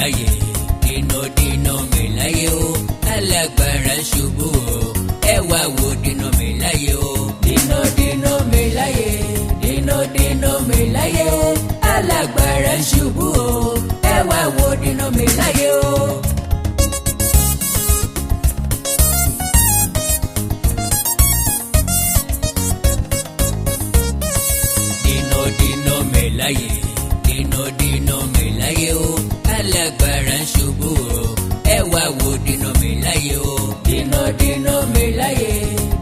Melaye, Dino Dino Melaye o, alágbára ṣubú o, ẹ wá wo Dino Melaye o. Dino Dino Melaye, Dino Dino Melaye o, alágbára ṣubú o, ẹ wá wo Dino Melaye o. Dino Dino Melaye, Dino Dino Melaye o, alágbára ṣubú o, ẹ wá wo Dino Melaye o. Dino Dino Melaye,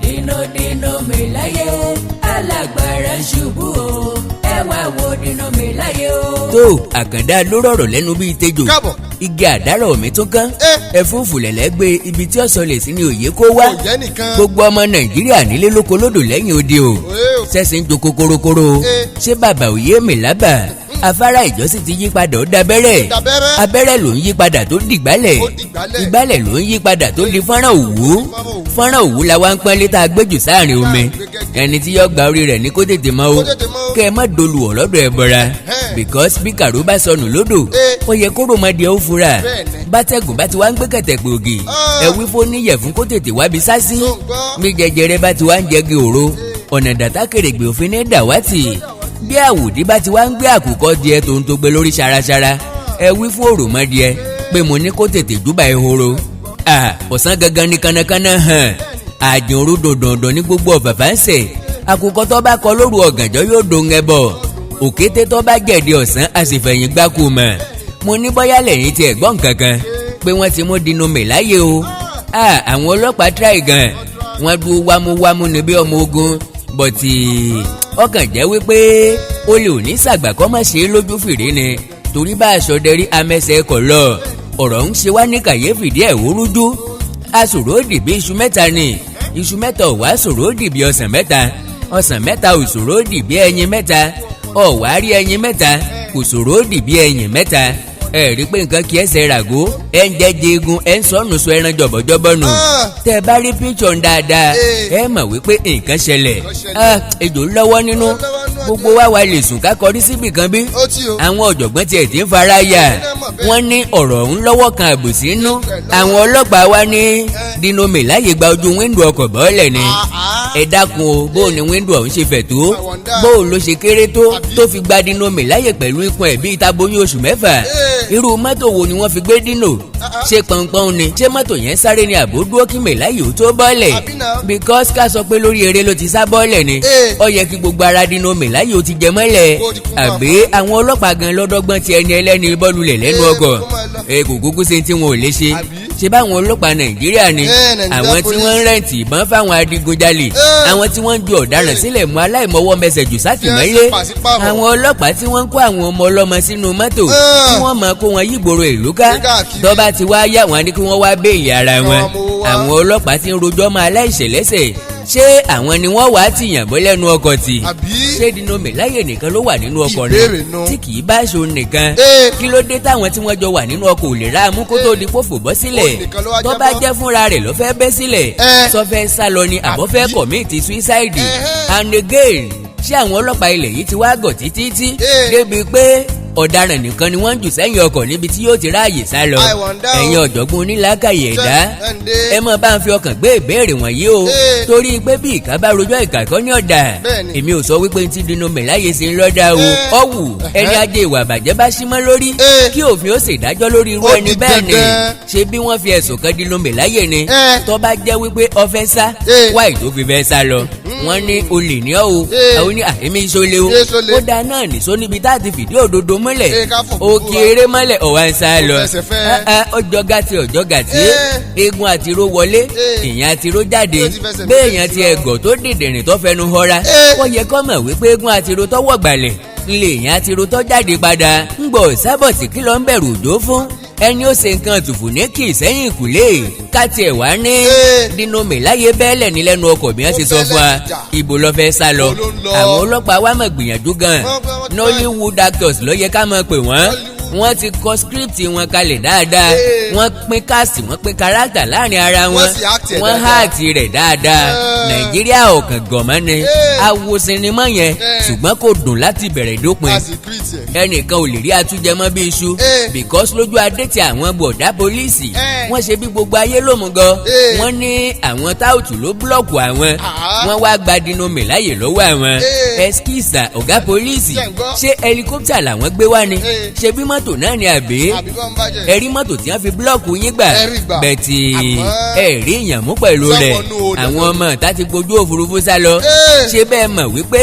Dino Dino Melaye o, alágbára ṣubú o, ẹ wá wo Dino Melaye o. Tó àkàndá ló rọ̀rọ̀ lẹ́nu bíi tejò. Káàbọ̀. Igi àdárọ̀ mi tún kán. Ẹ̀fúùfù lẹ̀lẹ́ gbé ibi tí ọ̀sán lè sí ni òye kó wá. Kò jẹ́ nìkan. Gbogbo ọmọ Nàìjíríà nílé lóko lódò lẹ́yìn odi o. Òye o. Sẹ́sìn ń jo kokorokoro. Ṣé bàbá òye mi lábà? Afárá ìjọsìn ti yí padà, ó dabẹ́rẹ́. Dabẹ́rẹ́. Abẹ́rẹ́ ló ń yí padà tó dìgbálẹ̀. Ó dìgbálẹ̀. Ìgbálẹ̀ ló ń yí padà tó di fọ́nrán òwú. Fọ́nrán òwú. Fọ́nrán òwú la wá ń pọ́n létà gbẹ́jù sáàrin omi. Gbé gẹ́gẹ́. Ẹni tí yọ gba orí rẹ̀ ní kó tètè mọ́ o. Kó tètè mọ́ o. Kẹ́ ẹ má dolù ọ̀lọ́dọ̀ ẹ bọ̀ra. Because bí kàró bá sọnù lódò, ó yẹ kó ròmọdìẹ ó fura. Bẹ́ẹ̀ni. Bátẹ́gùn bá ti wá ń gbé kẹ̀tẹ̀pẹ̀ ògì, ẹ wí fún níyẹ̀fún kó tètè wábi sásí. Tó ń gbọ́. Bí jẹjẹrẹ bá ti wá ń jẹgi òro, ọ̀nà dàtà kèrègbè òfin ní dàwátì. Bí àwòdì bá ti wá ń gbé àkùkọ díẹ̀ tó ń tó gbé lórí ṣaraṣara, ẹ wí fún òròmọdìẹ pé mo ní kó tètè júbà ehoro. Ọ̀sán gangan ní kánnakánná hàn, àjìn òru dòdòdò ní gbogbo ọ̀fàfà ń sè. Àkùkọ tó bá kọ lóru ọ̀gànjọ́ yóò dòun ẹbọ. Òkété tó bá jẹ̀dí ọ̀sán, a sì fẹ̀yìn gbáko mọ̀. Mo ní bóyá lẹ́yìn tí ẹ̀ gbọ́ nǹkan kan pé wọ́n ti mú Dino Melaye o. Àwọn ọlọ́pàá try gan, wọ́n dúró wámúwámú ní bí ọmọ ogun, but ọkàn jẹ́ wípé ó lè ò ní sàgbà kọ́ má ṣe é lójú fìrí ni, torí bá aṣọ dẹrí amẹ́sẹ̀ kọ̀ lọ. Ọ̀rọ̀ ń ṣe wá ní kàyéfì díẹ̀, ó rújú. Aṣòro dìbí iṣu mẹ́ta ni, iṣu mẹ́ta ò wá ṣòro dìbí ọsàn mẹ́ta, ọsàn mẹ́ta ò ṣòro dìbí ẹyin mẹ́ta, ọ̀ wá rí ẹyin mẹ́ta kò ṣòro dìbí ẹyin mẹ́ta. Ẹ rí pé nǹkan kí ẹsẹ̀ ràgó, ẹ ń jẹ́ jẹgun, ẹ ń sọnù sọ ẹran jọ̀bọ̀jọ̀bọ̀ nù. Tẹ́ ẹ bá rí píṣọ̀ ń dáadáa, ẹ mọ̀ wípé nǹkan ṣẹlẹ̀. Nǹkan ṣẹlẹ̀. Ejò lọ́wọ́ nínú. Ó lọ́wọ́ nínú. Gbogbo wa lè sùn ká kọrí síbì kan bí. Ó tí o. Àwọn ọ̀jọ̀gbọ́n tiẹ̀ ti ń fara yà. Náà mọ̀ bẹ́ẹ̀. Wọ́n ní ọ̀rọ̀ ọ̀hún lọ́wọ́ kan àbòsí nínú. Àwọn ọlọ́pàá wa ní Dino Melaye gba ojú wíńdò ọkọ̀ bọ́ọ̀lẹ̀ ni. Ẹ dákun o, bó o ní wíńdò ọ̀hún ṣe fẹ̀ tó, bó o ló ṣe kéré tó tó fi gba Dino Melaye pẹ̀lú ikùn ẹ̀ bíi taboyún oṣù 6? Irú mọ́tò wo ni wọ́n fi gbé Dino? Ṣé pọnpọ́n ni? Ṣé mọ́tò yẹn sáré ni àbó dúró kí Melaye ó tó bọ́ọ̀lẹ̀? Àbí náà? Because ká sọ pé lórí eré ló ti sá bọ́ọ̀lẹ̀ ni, ó yẹ kí gbogbo ara Dino Melaye ó ti jẹ mọ́lẹ̀. Kó ti kú. Àbí àwọn ọlọ́pàá gan lọ́dọ́gbọ́n ti ẹni ẹlẹ́ni bọ́ọ̀lù lẹ̀ lẹ́nu ọkọ̀? Kó máa lọ. Ẹ kò kúkú ṣe tí wọn ò lè ṣe. Àbí? Ṣe báwọn ọlọ́pàá Nàìjíríà ni? Nigeria Àwọn tí police. wọ́n ń rent ìbọn fáwọn adigunjalè, àwọn tí wọ́n ń ju ọ̀daràn sílẹ̀ mú aláìmọwọ́ mẹsẹ̀ jù sátìmọ́lé, Tí wọ́n ṣe pàṣípàrọ̀. àwọn ọlọ́pàá tí wọ́n ń kó àwọn ọmọ ọlọ́mọ sínú mọ́tò, tí wọ́n máa kó wọn yígboro ìlú ká. Ní káàkiri. Tó bá ti wá yá wọn ní kí wọ́n wá béèlì ara Kí wọn. wọ́n mú wá. Àwọn ọlọ́pàá tí ń rojọ́ mọ́ aláìṣẹ̀ lẹ́sẹ̀, ṣé àwọn ni wọ́n wàá tìyàn bọ́ lẹ́nu ọkọ̀ tì? Àbí? Ṣé Dino Melaye nìkan ló wà nínú ọkọ̀ ni? Ìbéèrè nu. Tí kì í bá aṣọ nìkan, kí ló dé táwọn tí wọ́n jọ wà nínú ọkọ̀ ò lè ra amú kó tó di pófò bọ́ sílẹ̀? Ó nìkan ló wá Tó bá jábọ́. jẹ́ fúnra rẹ̀ ló fẹ́ bẹ́ sílẹ̀, sọ fẹ́ sá lọ ni, àbọ̀ fẹ́ commit suicide? And again, ṣé àwọn ọlọ́pàá ilẹ̀ yìí ti wá gọ̀ títí tí débi pé ọ̀daràn nìkan ni wọ́n ń jù sẹ́yìn ọkọ̀ níbi tí yóò ti ráàyè sá lọ? I wonder o. Ẹ̀yin ọ̀jọ̀gbọ́n onílàákàyè ẹ̀dá, Ṣé ẹ mọ̀ bá ń fi ọkàn gbé ìbéèrè wọ̀nyí o, torí pé bí ìka bá rojọ́, ìkà kọ́ ní ọ̀dà. Èmi ò sọ wípé ti Dino Melaye ṣe ń lọ́dà o. Ọ̀wù ẹni ajé ìwà àbàjẹ́ bá símọ́ lórí, kí òfin ó ṣèdájọ́ lórí irú Ó ẹni di bẹ́ẹ̀ ni. dandan. Ṣé bí wọ́n fi ẹ̀sùn kan Dino Melaye ni? Tó bá jẹ́ wípé ó fẹ́ sá, wáì tó fi fẹ́ sá lọ? Wọ́n ní olè ní ọ́ o. Àwọn ní àhẹ́mí ìṣọlẹ̀ o. Ìṣọlẹ̀. Ó dáa náà nìṣó níbi tá a ti fìdí òdodo mọ́lẹ̀. Ká fòkú Òkè búra. eré mọ́lẹ̀, ọ̀wá ń sá lọ. Ó fẹsẹ̀ fẹ́. Ọjọ́ gàtí, ọjọ́ gàtí. Eégún àtiró wọlé, èèyàn àtiró jáde. Ó ti fẹsẹ̀ Béèyàn méjèèjì ti lọ. ẹ̀gọ́ tó dìdìrìn tó fẹnu họra, ó yẹ kó mọ̀ wípé eégún àtiró tọwọ́ gbalẹ̀ ńlẹ̀, èèyàn àtiró tó jáde padà ń gbọ́ sábọ̀tì. Kí ló ń bẹ̀rù òjò fún? Ẹni ó ṣe nǹkan tùfù ní kì í sẹ́yìn ìkùlé ká tiẹ̀ wá ní Dino Melaye bẹ́ẹ̀lẹ̀ ní lẹ́nu ọkọ̀ bí wọ́n ṣe Ó sọ fún wa, bẹ́ẹ̀lẹ̀ jà. ibo ló fẹ́ sá lọ? Ibo ló ń lọ? Àwọn ọlọ́pàá wa mọ̀ gbìyànjú gan. Wọ́n try. Nollywood actors ló yẹ ká máa pè wọ́n. Nollywood. Wọ́n ti kọ script wọn kalẹ̀ dáadáa. Wọ́n pín cast, wọ́n pín character láàrin ara wọn. Wọ́n sì act ẹ̀ Wọ́n dáadáa. act rẹ̀ dáadáa. Nàìjíríà ọ̀kàn gọ̀mọ́ ni. Awo sinimá yẹn, ṣùgbọ́n kò dùn láti bẹ̀rẹ̀ dópin. A sì create ẹ̀. Ẹnìkan ò lè rí atújẹmọ́ bí iṣu because lójú adé ti àwọn bọ̀dá pólíìsì, wọ́n ṣe bí gbogbo ayé ló mú gan. Wọ́n ní àwọn táùtù ló block àwọn. Wọ́n wá gba Dino Melaye lọ́wọ́ àwọn. Ẹskísà, ọ̀gá pólíìsì, Ṣé ń gbọ́? ṣé helicopter làwọn gbé wá ni? Ṣe bí mọ́tò náà ni àbí? Àbí bọ́n bàjẹ́. Ẹ̀rí mọ́tò tí wọ́n fi block yín gbà. Ẹ̀rí gbà. Bẹ̀tì Àmọ́ ẹ̀rí èèyàn mú pẹ̀lú rẹ̀. Sọ́wọ́nú odò. Àwọn ọmọ ìta ti gbójú òfurufú sá lọ. Ṣé bẹ́ẹ̀ mọ̀ wípé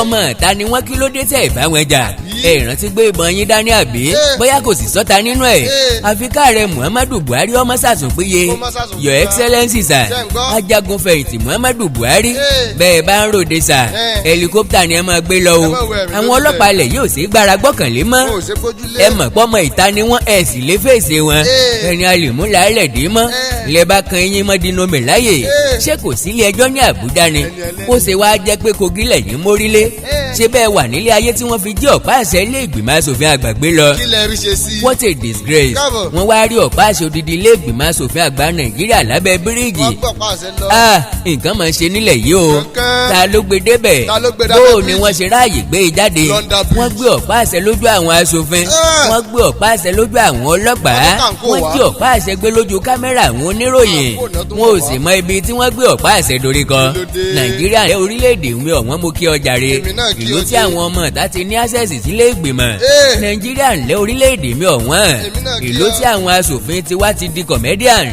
ọmọ ìta ni wọ́n? Kí ló dé tẹ̀ bá wọn jà? Ẹ rántí gbé ìbọn yín dání àbí? Bóyá kò sì sọ́ta nínú ẹ̀. Àfi káàrẹ̀ Muhammadu Buhari ọmọ sàsùnpéye. Kó má sàsùnpéye. Your Excellency sir, Ṣé ń gbọ́? Ajagun fẹ̀yìntì Muhammadu Buhari, bẹ́ẹ̀ bá ń ròde sir, helicopter ni ẹ máa gbé lọ o. Ẹ má wọ ẹ̀mí Àwọn lójú. ọlọ́pàá ilẹ̀ yóò sí gbára gbọ́kànlé mọ́. Wọn ò ṣe gbójúlé. Ẹ mọ̀ pọ́mọ ìta ni wọ́n, ẹ̀ sì lè fèsì wọn. Ẹni a lè mú làálẹ̀ dé mọ́ lẹ bá kan eyín mọ́ Dino Melaye. Ṣé kò sílé ẹjọ́ ní Àbújá ni? Ẹni ẹlẹ́ni. Ó ṣe wáá jẹ́ pé Kogi lẹ́yìn mórílé? Ṣé bẹ́ẹ̀ wà nílé ayé tí wọ́n fi jí ọ̀pá àṣẹ ilé ìgbìmọ̀ asòfin àgbà gbé lọ? Kí lẹ rí ṣe sí? What a disgrace! Káàbọ̀. Wọ́n wá rí ọ̀pá àṣẹ odidi ilé ìgbìmọ̀ asòfin àgbà Nàìjíríà lábẹ́ bíríìjì. Wọ́n gbọ́ pàṣẹ lọ. Ah, nǹkan máa ń ṣe nílẹ̀ yìí o. Kankan. Ta ló gbé débẹ̀? Ta ló gbé dábẹ́ Bó ni bíríìjì? wọ́n ṣe ráàyè gbé e jáde? London Bridge. Wọ́n gbé ọ̀pá àṣẹ lójú àwọn aṣòfin. Wọ́n gbé ọ̀pá àṣẹ lójú àwọn ọlọ́pàá. Wọ́n tún kàǹkó Wọ́n wá. jí ọ̀pá àṣẹ gbé lójú kámẹ́rà àwọn oníròyìn. Kàǹkó náà tún Wọn ò wọ̀ sì wá. mọ ibi tí wọ́n gbé ọ̀pá àṣẹ dorí kọ. Kí ló dé? Nàìjíríà rẹ, orílẹ̀-èdè mi ọ̀wọ́n, mo kí ọ jàre. Èmi náà kí Ìlú ọ tí jẹ́. àwọn ọmọ ìta ti ní access sílé ìgbìmọ̀. Nàìjíríà ńlẹ̀, orílẹ̀-èdè mi ọ̀wọ́n. Èmi náà kí Ìlú ọ. tí àwọn aṣòfin tiwa ti di comedian.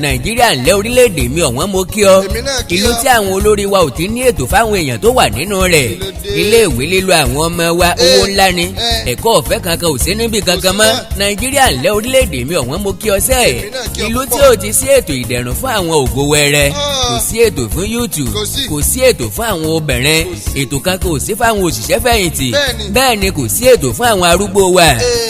Nàìjíríà ńlẹ̀, orílẹ̀-èdè mi ọ̀wọ́n, mo kí ọ. Èmi náà kí Ìlú ọ. tí àwọn olórí wa ò ti ní ètò fáwọn èèyàn tó wà nínú rẹ̀. Kí ló dé? Ilé ìwé lílo àwọn ọmọ wa, owó ńlá ni. Ẹ̀kọ́ ọ̀fẹ́ kankan ò sí níbi kankan sí mọ́. mọ́. Nàìjíríà ńlẹ̀, orílẹ̀-èdè mi ọ̀wọ́n, mo kí ọ sẹ́ẹ̀. Èmi náà kí ọ Ìlú púpọ̀. tí ò ti sí ètò ìdẹ̀rùn fún àwọn ògo wẹrẹ. Kò sí ètò fún YouTube. Kò sí. Kò sí ètò fún àwọn obìnrin. Kò sí. Ètò kankan ò sí fún àwọn òṣìṣẹ́ fẹ̀yìntì. Bẹ́ẹ̀ni. Bẹ́ẹ̀ ni kò sí ètò fún àwọn arúgbó wa.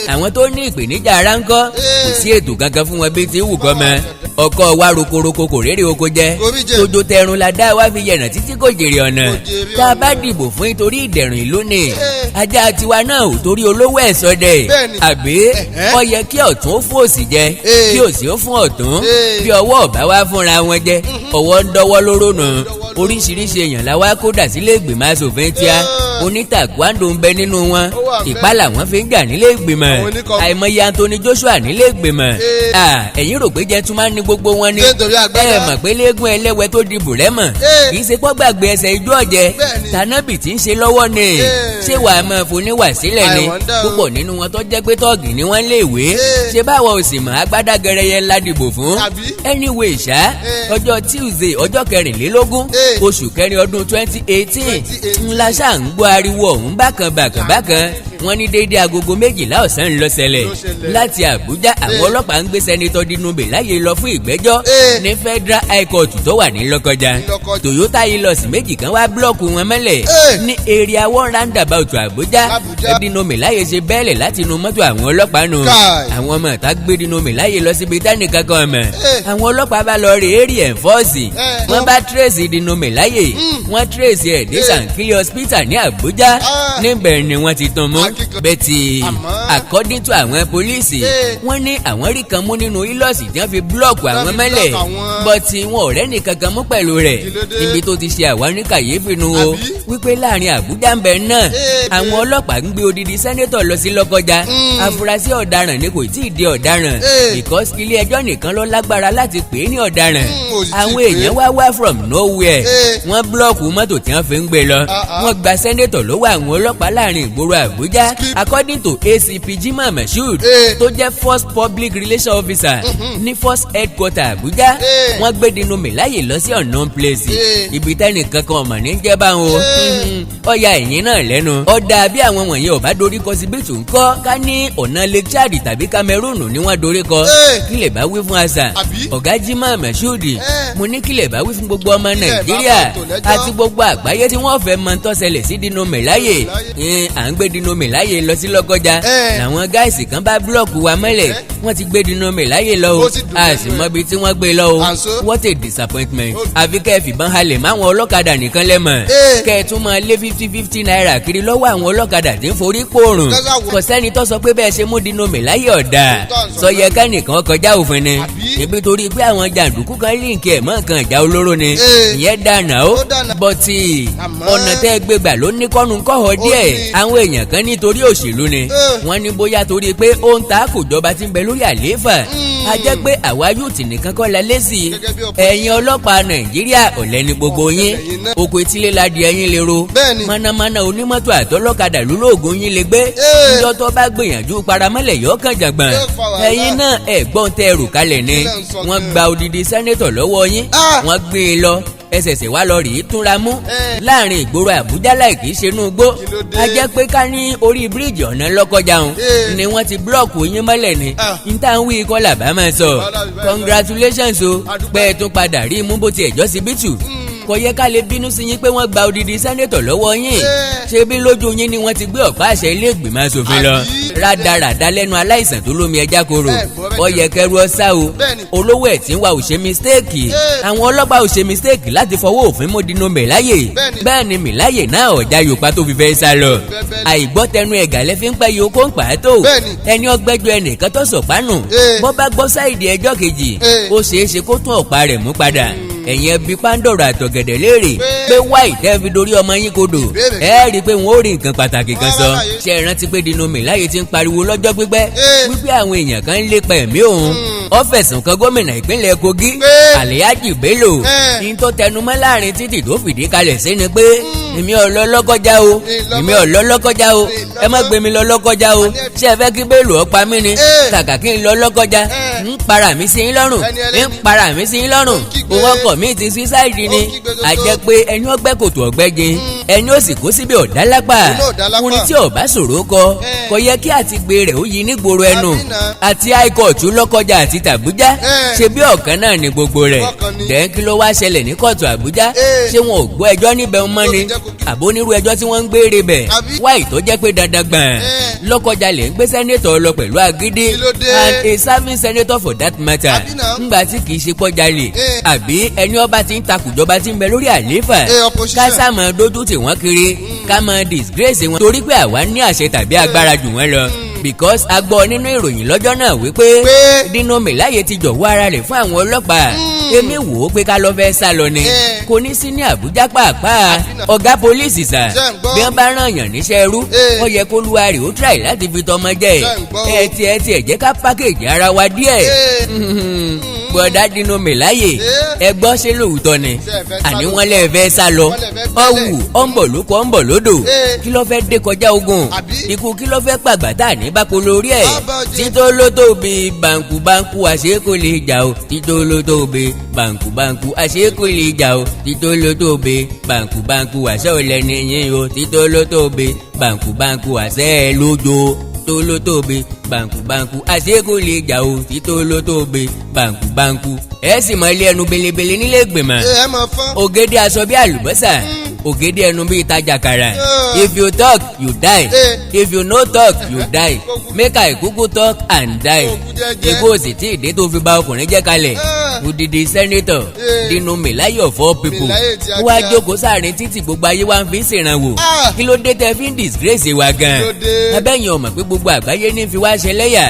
Àwọn tó ní ìpèníjà ara ńkọ́? Kò sí ètò kankan fún wọn bíi ti wù kọ́ mọ́. Ọkọ wa rokoroko kò rérè oko jẹ. Kò rí jẹ. Tójó tẹrun la dá wa fi yẹ̀nà títí kò jèrè ọ̀nà. Kò jèrè Tá a bá ọ̀nà. dìbò fún nítorí ìdẹ̀rùn ìlú ni. Ajá tiwa náà ò torí olówó ẹ̀ sọdẹ̀. Bẹ́ẹ̀ni. Àbí ó yẹ kí ọ̀tún ó fún òsì jẹ, kí òsì ó fún ọ̀tún. Bí ọwọ́ ọ̀bá wá fúnra wọn jẹ, ọwọ́ ń dọ́wọ́ lóró nù. Oríṣiríṣi èèyàn la wá kó dà sílé ìgbìmọ̀ asòfin tíá. Onítàkùwándò ń bẹ nínú wọn. Ó wà ńbẹ̀. Ìpá làwọn fi ń jà nílé ìgbìmọ̀. Àwọn oníkọ̀ọ́. Àìmọye Anthony Joshua nílé ìgbìmọ̀. Ah, ẹ̀yin rò pé gentleman ní gbogbo wọn ni. Ṣé nítorí agbádá? Ẹ mọ̀ pé léegun ẹlẹ́wẹ̀ tó di bùrẹ́mọ̀ kì í ṣe pọ́ gbàgbé ẹsẹ̀ ijó ọ̀jẹ̀. Tànàbì tí ń ṣe lọ́wọ́ ni. Ṣé wàá máa foníwà sílẹ̀ ni? I wonder o. Púpọ̀ nínú wọn tó jẹ́ pé tọ́ọ̀gì ni wọ́n lè wé. Ṣé báwa ò sì mọ̀ agbádá gẹrẹyẹ ńlá dìbò fún? Àbí? Anyway ṣá, ọjọ́ Tuesday, ọjọ́ 24, oṣù kẹrin ọdún 2018 2018. ńlá ṣáà ń gbọ́ ariwo ọ̀hún bákan bákan bákan. Wọ́n ní déédéé agogo 12 ọ̀sán ńlọ ṣẹlẹ̀ Ló ṣẹlẹ̀. láti Àbújá. Àwọn ọlọ́pàá ń gbé Senator Dino Melaye lọ fún ìgbẹ́jọ́ ní Federal High Court tó wà ní Lọ́kọjá. Ní Lọ́kọjá. Toyota Hilux méjì kan wá block wọn mọ́lẹ̀ ní Area One roundabout Àbújá. Àbújá. Dino Melaye ṣe bẹ́ẹ̀lẹ̀ láti inú mọ́tò àwọn ọlọ́pàá nù. Káì. Àwọn ọmọ ìta gbé Dino Melaye lọ síbi tẹ́nì kankan mọ̀. Àwọn ọlọ́pàá bá lọ rí èrì enforce. Wọ́n bá trace Dino Melaye. Wọ́n trace ẹ̀ dé Sankili Hospital ní Àbújá. Níbẹ̀ ni wọ́n ti tún mú. Akíkan- Bẹ́ẹ̀tì Àmọ́- according to àwọn pólíìsì, wọ́n ní àwọn rí kan mú nínú Hilux tí wọ́n fi block àwọn fi mọ́lẹ̀, block àwọn. but wọn ò rẹ́nì kankan mú pẹ̀lú rẹ̀. Kí ló dé? Níbi tó ti ṣe àwọn ní kàyéfì nu o, Àbí? wípé láàrin Àbújá ń bẹ náà, àwọn ọlọ́pàá ń gbé odidi senator lọ sí Lọ́kọjá. Afurasí ọ̀daràn ni, kò tí ì di ọ̀daràn because ilé ẹjọ́ nìkan ló lágbára láti pè é ní ọ̀daràn. Ò sì tíì Àwọn pé. èèyàn wá wá from nowhere, wọ́n block mọ́tò tí wọ́n fi ń gbé lọ. Ah, ah. Wọ́n gba senator lọ́wọ́ àwọn ọlọ́pàá láàrin ìgboro Àbújá. According to ACP Jimoh Moshood, tó jẹ́ Force Public Relations Officer ní Force Headquarter Àbújá, wọ́n gbé Dino Melaye lọ sí unknown place, ibi tẹ́nìkan kan ọmọ ní jẹ́ báwọn o. Ọ̀ya ẹ̀yìn náà lẹ́nu ọ̀dà bí àwọn wọ̀nyẹn ò bá dorí kọ síbítù ńkọ́? Ká ní ọ̀nà Lake Chad tàbí Cameroon ni wọ́n dorí kọ, kí lè bá wí fún àṣà? Àbí? Ọ̀gá Jimoh Moshood, mo ní kí lè bá wí fún gbogbo ọmọ Kí lè bá Nàìjíríà bá tò lẹ́jọ́? àti Tí gbogbo àgbáyé tí wọ́n fẹ́ mọ tó ṣẹlẹ̀ sí Dino Melaye, à ń gbé Dino Melaye lọ sí Lọ́kọ́jà, làwọn guys kan bá block wa mọ́lẹ̀. Wọ́n ti gbé Dino Melaye lọ o, Ó sì dùn a lẹ́nu sì ẹ̀. mọ ibi tí wọ́n gbé lọ o. Àǹsó. What a disappointment! Àfi kẹ́ ẹ fìbọn halẹ̀ máwọn ọlọ́kadà nìkan lẹ́mọ̀, kẹ́ ẹ tún máa lé 50-50 naira kiri lọ́wọ́ àwọn ọlọ́kadà tí ń forí pòrùn. Kẹ́sà Kò sẹ́ni tó sọ pé bẹ́ẹ̀ ṣe mú Dino Melaye ọ̀dà. Tó ń sọ. Sọ yẹ kẹ́nìkan kọjá òfin ni? Àbí? Níbi torí pé àwọn jàǹdùkú kan link ẹ̀ mọ́ nǹkan ìjà olóró ni, ìyẹn dànà ó. Ó dànà. But Àmọ́- ọ̀nà tẹ́ ẹ gbé gbà ló ní kọ́nu kọ́họ díẹ̀. Ní. Àwọn èèyàn kan nítorí òṣèlú ni. Wọ́n ní bóyá torí pé ó ń ta kò jọba tí ń bẹ lórí àlééfà. A jẹ́ pé àwa youth nìkan kọ́ la lẹ́sì. Gẹ́gẹ́ bí opposition. Ẹ̀yin ọlọ́pàá Nàìjíríà, ọ̀lẹ ni gbogbo yín. Ẹ̀yin náà. Oko etílé la di ẹ̀yin lè ro. Bẹ́ẹ̀ni. Mọ̀nàmọ́ná onímọ́tò àtọlọ́kadà lólóògùn yín lè gbé. Níjọ́ tó bá gbìyànjú paramọ́lẹ̀ yọ kàn jàgbọ̀n. Yóò fa wàhálà. Ẹ̀yin náà ẹ̀gbọ́n tẹ ẹrù kalẹ̀ ni. Kí lẹ̀ ń sọ Wọ́n gan-an? gba odidi senator lọ́wọ́ yín, wọ́n gbé e lọ, ẹsẹ̀sẹ̀ wá lọ rèé túnra mú láàrin ìgboro Àbújá láì kìí ṣe inú igbó. Kí ló dé? A jẹ́ pé ká ní orí bíríìjì ọ̀nà Lọ́kọ́jà òun ni wọ́n ti block yín mọ́lẹ̀ ni, n tá ń wí kọ́ làbá máa sọ. Wàhálà ìbá. Congratulations o, A dúpẹ́. pé ẹ tún padà rí mú bó tiẹ̀ jọ́ síbítù. Kò yẹ ká lè bínú sí yín pé wọ́n gba odidi senator lọ́wọ́ yín. Ṣé bí lójú yín ni wọ́n ti gbé ọ̀pá àṣẹ ilé ìgbìmọ̀ asòfin lọ? Àbí? Rádaràda lẹ́nu aláìsàn tó lómi ẹja koro. Ẹ gbọ́ bẹ́ẹ̀. Ó yẹ kẹrù ọ̀sá o. Olówó ẹ̀ tí ń wa ò ṣe mistake. Àwọn ọlọ́pàá ò ṣe mistake láti fọwọ́ òfin mú Dino Melaye. Bẹ́ẹ̀ ni Melaye náà ọ̀já Yorùbá tó fi fẹ́ sá lọ. Bẹ́ẹ̀. Àìgbọ́tẹnu ẹ̀gà lẹ́ fi ń pẹ́ yòókó ń pàtó. Ẹni ọgbẹ́jọ ẹnìkan tó sọ̀pánù, bọ́ bá gbọ́ side ẹjọ́ kejì, ó ṣeé ṣe kó tún ọ̀pá rẹ̀ mú padà. Ẹ̀yin ẹbí pàǹdọ̀rọ̀ àtọ̀gẹ̀dẹ̀ léèrè pé wáì tẹ́ fi dorí ọmọ yín kodò. Ìbéèrè. Ẹ rí i pé wọn ò rí nǹkan pàtàkì kan sọ. Wọ́n wá láyé. Ṣe é rántí pé Dino Melaye ti ń pariwo lọ́jọ́ pípẹ́ wípé àwọn èèyàn kan ń lépa ẹ̀mí òun? Ó fẹ̀sùn kan gómìnà ìpínlẹ̀ Kogi, Alhaji Bello. Ní tó tẹnumọ́ láàrin títì tó fìdí kalẹ̀ sí ni pé, "Èmi ò lọ Lọ́kọ́já o, èmi ò lọ Lọ́kọ́já o, ẹ má gbé mi lọ Lọ́kọ́já o. Ṣé ẹ fẹ́ kí Bello ó pa mí ni? Kàkà kí n lọ Lọ́kọ́já, ń para mi sí yín lọ́rùn, Ẹni ń ẹlẹ́ni. para mi sí yín lọ́rùn." Ó ń kígbe. Òun ọkọ̀ mi ti suicide ni. Ó ń kígbe tó tó. Àjẹ́ pé ẹni ọgbẹ́ kòtò ọ̀gbẹ́ jin, ẹni ó sì kó síbi ọ̀dá lápá. Òun náà dá lápá. Orin tí ò bá ṣòro kọ, kò yẹ kí àti gbé rẹ̀ ó yí nígboro ẹnu. Àbí náà. Àti high court Lọ́kọjà àti tàbújá, ṣe bí ọ̀kan náà ni gbogbo rẹ̀? Ọ̀kan ni. Dẹ́n kí ló wá ṣẹlẹ̀ ní kóòtù Àbújá? Ṣé wọn ò gbọ́ ẹjọ́ níbẹ̀ mọ́ ni, Tó fi jẹ́ Kogi. àbónírú ẹjọ́ tí wọ́n ń gbére bẹ̀? Àbí? Wáì tó jẹ́ pé dandan gbọ̀n Lọ́kọjà lè ń gbé senator lọ pẹ̀lú agídí? Kí ló dé? And a serving senator for that matter. Àbí náà? Ńgbà tí kì í ṣe pọ́jalè, àbí ẹni ọba ti ń takùjọba tí ń bẹ lórí àlééfà, Opposition. ká sá máa dójú tì wọ́n kiri, ká máa disgrace wọn torí pé àwa ní àṣẹ tàbí agbára jù wọ́n lọ, because a gbọ́ nínú ìròyìn lọ́jọ́ náà wípé Pé? Dino Melaye ti jọ̀wọ́ ara rẹ̀ fún àwọn ọlọ́pàá. Èmi wò ó pé ká lọ fẹ́ sá lọ ni, kò ní sí ní Àbújá pàápàá. Ọ̀gá pólíìsì sà, Ṣé ń gbọ́? bí wọ́n bá ràn yàn níṣẹ́ ẹrú, ó yẹ kó luwa rè ó try láti fi tọmọ jẹ́. Ṣé ń gbọ́? Ẹ tiẹ̀ tiẹ̀ jẹ́ ká package ara wa díẹ̀. Bọ̀dá Dino Melaye, ẹ gbọ́, ṣé lóòótọ́ ni? Ṣé ẹ fẹ́ sá Àní lọ? wọ́n lè fẹ́ sá lọ. Wọ́n lè fẹ́ gbẹ́lẹ̀. Ọ̀wù ọ̀ ń bọ̀ lóko, ọ̀ ń bọ̀ lódò. Kí ló fẹ́ dé kọjá ogun? Àbí? Ikú kí ló fẹ́ pàgbà tá à ní bá polo orí ẹ̀? Bàbá ọjẹ́. Tító ló tóbi bàǹkù bàǹkù, àṣé kò lè jà o. Tító ló tóbi bàǹkù bàǹkù, àṣé kò lè jà o. Tító ló tóbi bàǹkù bàǹkù, àṣẹ ò lẹ́ni yín o. Tító ló tóbi bàǹkù bàǹkù, àṣẹ ẹ lójo tó ló tóbi bàǹkù bàǹkù, àṣé kò lè jà o. Tító ló tóbi bàǹkù bàǹkù, ẹ sì mọ ilé ẹnu belebele nílé ìgbìmọ̀. Ẹ mọ̀ fọ́n. Ògèdè aṣọ bí àlùbọ́sà, ògèdè ẹnu bí ìtajà kàrà. If you talk, you die. If you no talk, you die. Make I kúkú talk and die. Kókú jẹ́jẹ́. Ikú òsì tí ìdè tó fi ba ọkùnrin jẹ́ kalẹ̀. Odidi senator Dino Melaye of all people Melaye tí a wá kíá. jókòó sáàrin títì, gbogbo ayé wa ń fi ṣèrànwọ́. Kí ló dé tẹ fi ń disgrace wa gan? Kí ló dé? Abẹ́yìn ọmọ pé gbogbo àgbáyé ní fi wá ṣe lẹ́yà.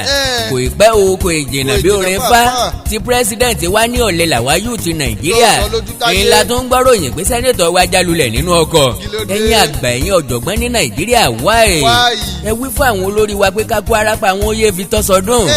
Kò ì pẹ́ o, kò ì jìnnà Kò ì bí jìnnà orin pàápàá. fá tí president wa ní ọ̀lẹ làwa yóò ti Nàìjíríà. Tó sọ lójú táyé. Ìlà tó ń gbọ́ròyìn pé senator wa jálulẹ̀ nínú ọkọ̀. Kí ló dé? Ẹ̀yin àgbà, ẹ̀yin ọ̀jọ̀gbọ́n ní Nàìjíríà, wáì? Why? Ẹ wí fún àwọn olórí wa pé ká kó arápá wọn ó yé fi tọ́ sọdún.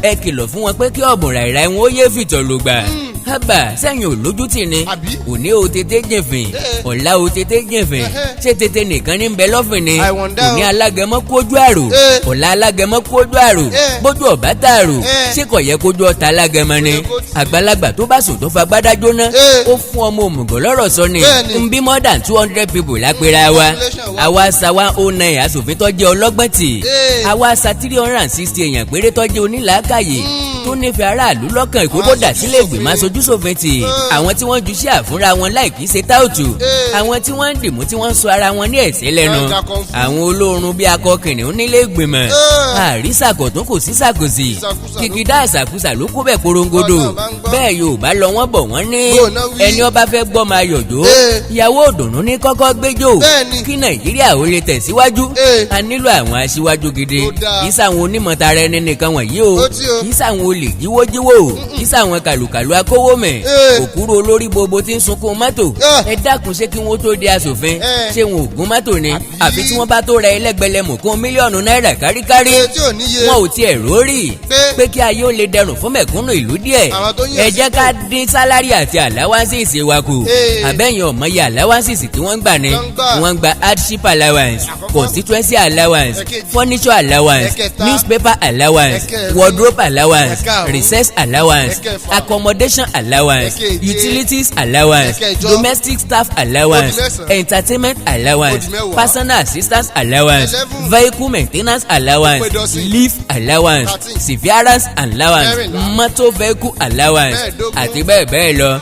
Ẹ kìlọ̀ fún wọn pé kí ọ̀bùn ràìràì wọn ó yé fìtọ̀ lògbà. Hábà, sẹ́yìn ò lójútì ni? Àbí? Òní o tètè jìnfìn, ọ̀la o tètè jìnfìn. Ṣé tètè nìkan ní bẹ lọ́fìn ni? I wonder Òní o. alágẹmọ kójú àrò, ọ̀la alágẹmọ kójú àrò. Bójú ọ̀bá tààrò, ṣé kò yẹ kójú ọ̀tá alágẹmọ ni? Kò yẹ kó tì. Àgbàlagbà tó bá sùn tó fa gbádá jóná, ó fún ọmọ òmùgọ̀ lọ́rọ̀ sọ ni. Bẹ́ẹ̀ni. Ń bí more than 200 people lápẹ́ra wa. Population wa. Àwa sa 109 aṣòfin tó jẹ́ ọlọ́gbọ́n tì, àwa sa 360 èèyàn péré tó jẹ́ onílàákàyè tó nífẹ̀ẹ́ aráàlú lọ́kàn ìkókó dà sílé ìgbìmọ̀ aṣojú. aṣojúṣòfin tì, àwọn tí wọ́n ju sí àfúnra wọn láì kìí ṣe táùtù, àwọn tí wọ́n ń dìmú, tí wọ́n ń sọ ara wọn ní ẹ̀sẹ̀ lẹ́nu, Wọ́n ń ja kung fu. àwọn olóorun bíi akọ kìnìún nílé ìgbìmọ̀. Àrísàkọ̀tún kò sí sàkòsì. Ìsàkúsà ló Kìkìdá àsàkúsà ló kó bẹ̀ korongodo. Ọlọ́run bá ń gbọ́. Bẹ́ẹ̀ Yorùbá lọ, wọ́n bọ̀, wọ́n ní Bó ná wí. ẹni ọba fẹ́ gbọ́ máa yọ̀jọ́, ìyàwó òdùnnú ní kọ́kọ́ gbẹ́jọ́. Kí Nàìjíríà ó lè tẹ̀síwájú, a nílò àwọn aṣíwájú gidi. Ó dáa. Kì í sáwọn onímọ̀tara ẹni nìkan wọ̀nyí o. Ó tí o. Kì í sáwọn olè jíwójíwó, kì í sáwọn kàlùkàlù akówómẹ̀, òkúrú olórí gbogbo tí ń sunkún mọ́tò. Ẹ dákun, ṣé kí wọ́n tó di aṣòfin, ṣé wọn ò gún mọ́tò ni? Àbí? Àfi tí wọ́n bá tó ra ẹlẹ́gbẹ̀lẹ́mù kún mílíọ̀nù náírà káríkárí. Ee, tí ò níye. Wọn ò tiẹ̀ rórí Pé pé kí ayé ó lè dẹrùn fún mẹ̀kúnnù ìlú díẹ̀, Àwọn tó yàn ẹ jẹ́ sípò. ká dín salary àti allowances wa kù. Àbẹ́yìn ọ̀mọye allowances tí wọ́n ń gbà ni? Tó ń gbà. Wọ́n ń gba hardship allowance, Àkọ́kọ́. constituency allowance, Ẹ̀kejì. furniture allowance, Ẹ̀kẹta. newspaper allowance, Ẹ̀kẹrin. wardrobe allowance, Ẹ̀karùn-ún. recess allowance, Ẹ̀kẹfà. accommodation allowance, Ẹ̀keje. utilities allowance, Ẹ̀kẹjọ. domestic staff allowance, Ó di mẹ́sàn-án. entertainment allowance, Ó di mẹ́wàá. personal assistance allowance, 11. vehicle maintenance allowance, Ó pé dọ́sìn. leave allowance, 13. severance allowance, 14. motor vehicle allowance, 15. àti bẹ́ẹ̀ bẹ́ẹ̀ lọ.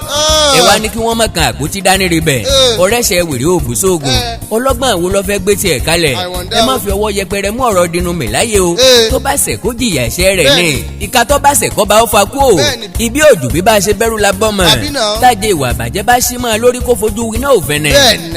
Ẹ wá ní kí wọ́n má kan àpótí dání rí bẹ́ẹ̀. Ọ̀rẹ́sẹ̀ wèrè òbúsóògùn. Ọlọ́gbọ́n wo ló fẹ́ gbé tiẹ̀ kalẹ̀? I wonder Ẹ má o. fi ọwọ́ yẹpẹrẹ mú ọ̀rọ̀ Dino Melaye o. Tó bá ṣẹ̀, kó jìyà ẹ̀ṣẹ̀ rẹ̀ ni. Ìka tó bá ṣẹ̀, kó bá ó fa kú o. Ibi òjò bí bá a ṣe bẹ́rù la bọ́ mọ̀. Àbí náà? Tájẹ ìwà àbàjẹ́ bá ṣí mọ́ lórí, kó fojú winá òfin ni.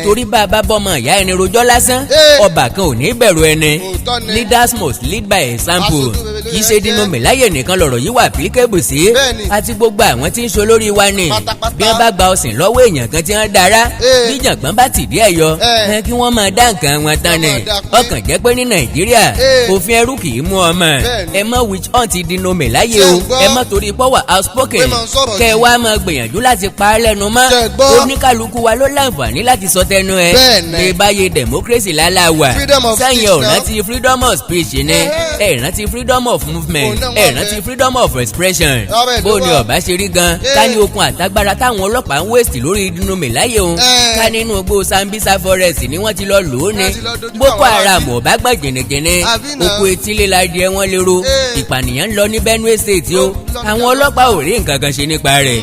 Torí bá a bá bọ́mọ ìyá ẹni rojọ́ lásán, ọba kan ò ní bẹ̀rù ẹni. Òótọ́ ni. Leaders must lead by example. Aṣojú rere ló Kì í yẹ ṣe jẹ́. Dino Melaye nìkan lọ̀rọ̀ yìí wà applicable sí, àti gbogbo àwọn tí ń ṣe olórí wa ni. Pátápátá. Bí wọ́n bá gba ọ̀sìn lọ́wọ́ èèyàn kan tí wọ́n dára, bí jàngbọ́n bá tìdí ẹ̀ yọ, ẹ kí wọ́n máa dá nǹkan wọn tán ni. Wọ́n máa dá pé. Ọkàn jẹ́ pé ní Nàìjíríà, òfin ẹrú kì í mú ọmọ. Bẹ́ẹ̀ni. Ẹ má witch hunt Dino Melaye Ṣé o. ń gbọ́? Ẹ má torí pọ́wà outspoken, Pé máa ń sọ̀rọ̀ kẹ́ ẹ jù. wá máa gbìyànjú láti pa á lẹ́nu mọ́. Ṣé ń gbọ́? Oníkàlùkù wa ló láǹfààní láti sọ tẹnu ẹ. Ní báyé democracy lálá wà. Freedom of Sẹ́yìn speech ò now. rántí freedom of speech ni? Ẹ rántí freedom of movement? Òun náà Ẹ wà rántí bẹ́ẹ̀. freedom of expression? Lábẹ́ ìlú Bó ni wà. ọba ṣe rí gan, ká ní okun àtagbára táwọn ọlọ́pàá ń waste lórí Dino Melaye òun, ká nínú igbó Sambisa Forest ni wọ́n ti lọ lò ó ni, Wọ́n ti lọ dojú Boko àwọn Haram arábí. ò bá gbọ̀n jìnnìjìnnì. Àbí náà? Oko etílé la di ẹ wọ́n lérò. Ìpànìyàn ń lọ ní Benue State o. Ó lọ Àwọn jábọ́. ọlọ́pàá ò rí nǹkan kan ṣe nípa rẹ̀,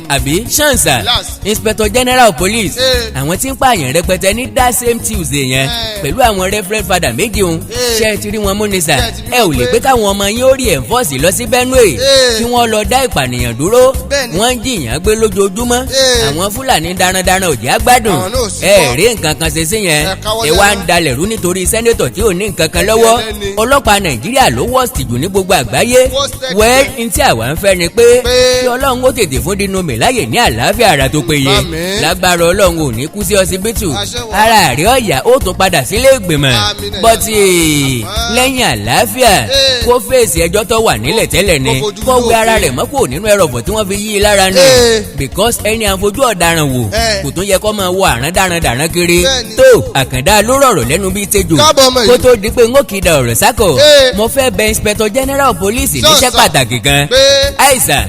àbí ṣàǹsà? Relax. Inspector General Police, àwọn tí ń pààyàn rẹpẹtẹ ní that same Tuesday yẹn, pẹ̀lú àwọn reverend father méjì òun, ṣé ẹ ti rí wọn mú ni sà? Ṣé ẹ ti rí Ẹ ò wọn lè pé pé káwọn ọmọ yín ó rí enforce lọ sí Benue, kí wọ́n lọ dá ìpànìyàn dúró. Wọ́n ń jìyàn gbé lójoojúmọ́. Àwọn Fúlàní darandaran ò jẹ́ àgbádùn. Àwọn náà ò sí Ẹ kọ́. rí nǹkan kan ṣe sí yẹn. Ẹ káwọ́ Ẹ wá ń lẹ́rán. dalẹ̀ rú nítorí senator tí ò ní nǹkan kan lọ́wọ́. Ẹlẹ́ni. Ọlọ́pàá Nàìjíríà ló worst jù ní gbogbo àgbáyé. Worst. Well, n tí àwa ń fẹ́ ni pé Pé kí Ọlọ́run ó tètè fún Dino Melaye ní àlàáfíà ara tó péye. Àmín. Lágbára Ọlọ́run, ò ní kú sí ọsibítù. Àṣẹ wà. Ara rẹ̀ ọ̀yà, ó tún padà sílé ìgbìmọ̀. Àmín. Bọ́tì Àmín. lẹ́yìn àlàáfíà, kó fèsì ẹjọ́ tó wà nílẹ̀ tẹ́lẹ̀ ni, Kó fojú kó wẹ ara òfin. rẹ̀ mọ́ kúrò nínú ẹrọ̀fọ̀ tí wọ́n fi yí i lára ni, because ẹni àfojú ọ̀daràn wò, kò tún yẹ kó máa wo àrán darandaran kiri. Tó àkàndá ló rọ̀rọ̀ lẹ́nu bíi tejò. Káàbọ̀ ọmọ yìí. Kó tó di pé n ó kìdà ọ̀rọ̀ sákò, mo fẹ́ bẹ Inspector General Police níṣẹ́ Ṣọ́ọ̀ṣà. pàtàkì kan. Pé Àìsàn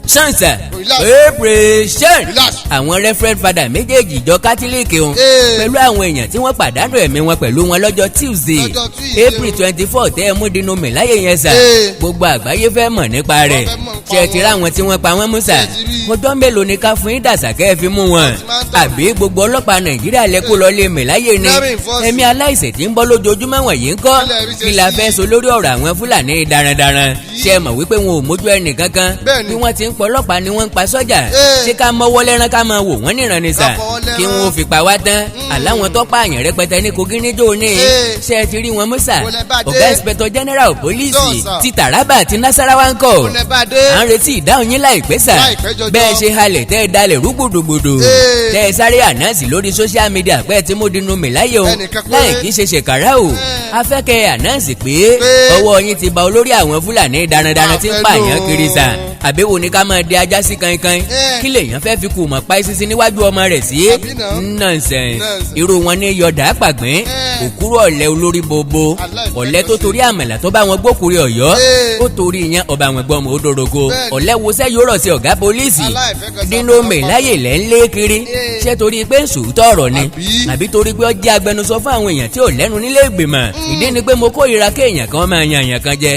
ṣàǹsà. Relax. Operation. Relax. Àwọn reverend father méjèèjì ìjọ Kátólíìkì òun, pẹ̀lú àwọn èèyàn tí wọ́n pàdánù ẹ̀mí wọn pẹ̀lú wọn lọ́jọ́ Tuesday, Lọ́jọ́ Tuesday. April 24, tẹ́ ẹ mú Dino Melaye yẹn sà, gbogbo àgbáyé fẹ́ mọ̀ nípa rẹ̀. Wọ́n fẹ́ mọ̀ nípa Ṣe ti wọn. ráwọn tí wọ́n pa wọ́n mú sà? Ṣé ti rí? Ọjọ́ mélòó ni ká fún yín dàsà kẹ́ ẹ fi mú wọn? Wọ́n ti máa ń tọ̀. Àbí gbogbo ọlọ́pàá Nàìjíríà lẹ kó lọ lé Melaye ni? Very enforcing. Ẹ̀mí aláìṣẹ̀ tí ń bọ́ lójoojúmọ́ wọ̀nyí ń kọ́? Kí lẹ rí ṣe Kí la sí? fẹ́ sọ lórí ọ̀rọ̀ àwọn Fúlàní darandaran? Ṣe é mọ̀ wípé wọn ò mójú ẹnì kankan? Bẹ́ẹ̀ni. Bí wọ́n ti ń pọ̀ ọlọ́pàá ni wọ́n ń pa sọ́jà. Ṣé ká mọ́wọ́ lẹ́rán, ká máa wò wọ́n níran ni sà? Ká fọwọ́ lẹ́rán. Kí wọ́n fi pa wá tán àláwọn tó pààyàn rẹpẹtẹ ní Kogi níjó ní. Ṣé ẹ ti rí wọn mú sà? Kò lẹ bá dé. Ọ̀gá Inspector General Police, Sọ́ọ̀sà. ti Taraba àti Nasarawa ń kọ́? Kò lẹ bá dé. À ń retí ìdáhùn yín láìpẹ́ sà. Láìpẹ́ jọjọ. Bẹ́ẹ̀ ṣe halẹ̀ tẹ́ ẹ dalẹ̀ rúgbòdògbòdò, tẹ́ ẹ sáré announce lórí social media pé ẹ ti mú Dino Melaye o, Ẹnìkan péré. láì kí ṣe ṣèkárà o, afẹ́kẹ́ announce pé ọwọ́ yín ti ba olórí àwọn Fúlàní darandaran tí ń A fẹ́ pààyàn lò ó. kiri sà. Àbẹ̀wò ni ká máa di ajá sí kankan? Kí lèèyàn fẹ́ fi kù mọ̀ pa ìsinsin níwájú ọmọ rẹ̀ sí? Àbí náà? Nonsense. Nonsense. Irú wọn ní yọ̀dà pàgbín. Òkúrò ọ̀lẹ́ olórí bobo. Aláìfẹ́ Ọ̀lẹ́ tó kan sí. torí àmàlà tó bá wọn gbókùrẹ́ Ọ̀yọ́, ó torí ìyẹn ọba àwọn ẹgbọ́n ọmọ odoroko. Ọ̀lẹ́ wosẹ́ yóò rọ̀ sí ọ̀gá pólíìsì. Aláìfẹ́ kan sí Dino àpapọ̀. Melaye lẹ́ ń lé kiri. Ṣé torí pé ń sòótọ́ ọ̀rọ̀ ni, Àbí? àbí torí pé ó jẹ́ agbẹnusọ fún àwọn èèyàn tí ò lẹ́nu nílé ìgbìmọ̀? Ìdí ni pé mo kórìíra kéèyàn kan máa yan èèyàn kan jẹ.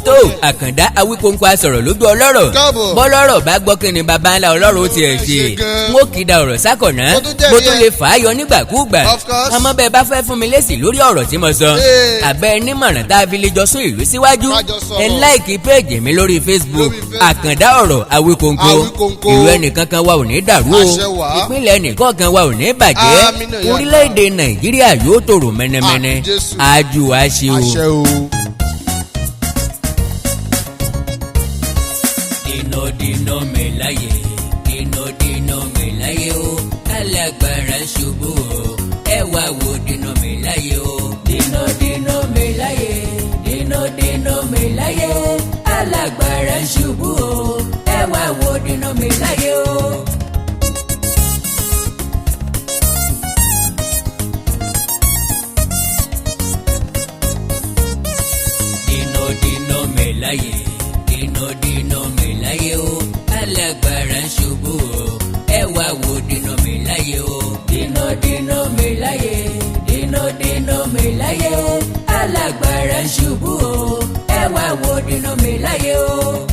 Tó Àkàndá Awíkóńkó asọ̀rọ̀ lójú ọlọ́rọ̀. Káàbọ̀. Bọ́lọ́rọ̀ bá gbọ́, kí ni baba ńlá ọlọ́rọ̀ ó tiẹ̀ ṣe? Ṣe gan. N ó kì í da ọ̀rọ̀ sákọ̀nà. Mo tún jẹ́rìí Mo tún ẹ. lè fà á yọ nígbàkúùgbà. Of course. Àmọ́ bẹ́ẹ̀ bá fẹ́ fún mi lésì lórí ọ̀rọ̀ tí mo sọ, Ee. àbẹ́ nímọ̀ràn tá a fi lè jọ sún ìlú síwájú, Ká jọ sọ̀rọ̀. ẹ like page mi lórí Facebook, Lórí Facebook. Àkàndá Ọ̀rọ̀ Awíkóńkó. Awíkóńkó. Ìlú ẹnìkankan wa ò ní dàrú o. Àṣẹ wà. Ìpínlẹ̀ ẹnìkọ̀ọ̀kan wa ò ní bàjẹ́. Àmín náà yá. Orílẹ̀-èdè Nàìjíríà yóò tòrò mẹ́nẹ́mẹ́nẹ́. Àmín Jésù. Ájú wa ṣe o. Àṣẹ o. Dènà dènà mẹ́láyè, dènà dènà mẹ́láyè o, alágbára ṣubú o, ẹ wá wo dènà mẹ́láyè o. Dènà dènà mẹ́láyè, dènà dènà mẹ́láyè o, alágbára ṣubú o, ẹ wá wo dènà mẹ́láyè o. Dènà dènà mẹ́láyè, dènà dènà mẹ́láyè o, alágbára ṣubú o, ẹ wá wo dènà mẹ́láyè o. Dènà dènà mẹ́láyè, dènà dènà mẹ́láyè o, alágbára ṣubú o, ẹ wá wo dènà mẹ́láyè o.